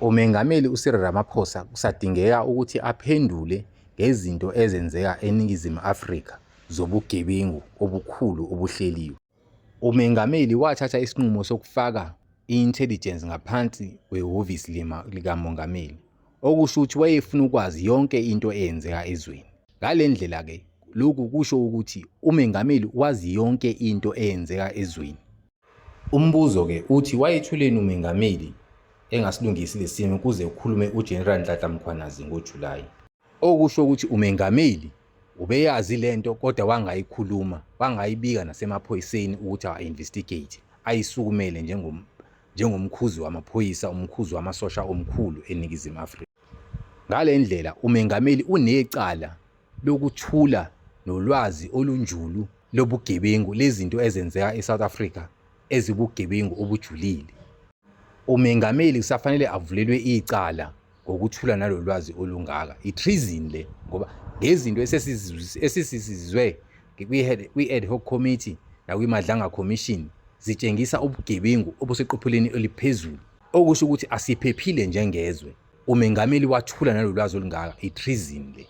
Umengameli uCyril Ramaphosa kusadingeka ukuthi aphendule ngezinto ezenzeka eNingizimu Afrika zobugebengu obukhulu obuhleliwe. Umengameli wathatha isinqumo sokufaka i-intelligence ngaphansi kwehhovisi likamongameli, okusho ukuthi wayefuna ukwazi yonke into eyenzeka ezweni. Ngale ndlela-ke, lokhu kusho ukuthi umengameli wazi yonke into eyenzeka ezweni. Umbuzo-ke uthi wayethuleni umengameli engasilungisi lesi simo kuze kukhulume uGeneral Nhlanhla Mkhwanazi ngoJulayi? Okusho ukuthi umengameli ubeyazi le nto kodwa wangayikhuluma, wangayibika nasemaphoyiseni ukuthi awa-investigate, ayisukumele njengomkhuzi wamaphoyisa, umkhuzi wamasosha omkhulu eNingizimu Afrika. Ngale ndlela umengameli unecala lokuthula nolwazi olunjulu lobugebengu lezinto ezenzeka eSouth Africa ezibugebengu obujulile. Umengameli kusafanele avulelwe icala ngokuthula nalolwazi olungaka. I-treason le ngoba ngezinto esesizizwe kwi-ad hoc committee nakwi-Madlanga Commission zitshengisa ubugebengu obuseqophelweni eliphezulu, okusho ukuthi asiphephile njengezwe. Umengameli wathula nalolwazi olungaka, i-treason le.